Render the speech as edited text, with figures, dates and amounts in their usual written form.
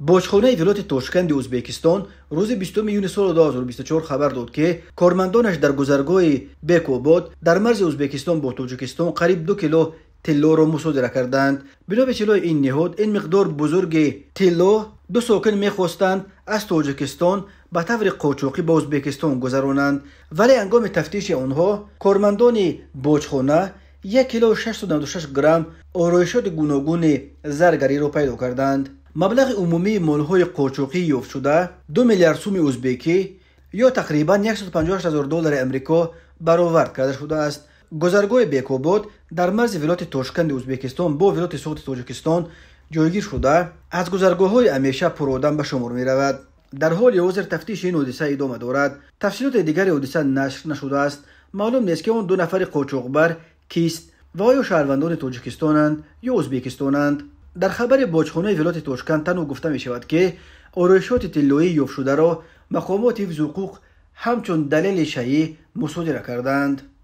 Боҷхонаи вилояти Тошканди Ӯзбекистон рӯзи 20 июни соли 2024 хабар дод, ки кормандонаш дар гузаргоҳи Бекобод дар марзи Ӯзбекистон бо Тоҷикистон қариб 2 кило тиллоро мусодира карданд. Бино ба иттилои ин ниҳод, ин миқдор бузурги тилло ду сокин мехостанд аз Тоҷикистон ба таври қочоқӣ ба Ӯзбекистон гузаронанд, вале ҳангоми тафтиши онҳо кормандони боҷхона 1 кило 696 грамм ороишоти гуногуни заргариро пайдо карданд. Маблағи умумии молҳои қочоқӣ ёфтшуда 2 миллиард суми ӯзбекӣ ё тақрибан 158 ҳазор доллари Амрико баровард карда шудааст. Гузаргоҳи Бекобод дар марзи вилояти Тошканди Ӯзбекистон бо вилояти Суғди Тоҷикистон ҷойгир шуда, аз гузаргоҳҳои ҳамеша пуродам ба шумор меравад. Дар ҳоли ҳозир тафтиши ин ҳодиса идома дорад. Тафсилоти дигари ҳодиса нашр нашудааст. Маълум нест, ки он ду нафари қочоқбар кист ва оё шаҳрвандони Тоҷикистонанд ё ӯзбекистонанд. Дар хабари боҷхонаи вилояти Тошканд танҳо гуфта мешавад, ки ороишоти тиллоӣ ёфтшударо мақомоти ҳифзи ҳуқуқ ҳамчун далели шайӣ мусодира кардаанд.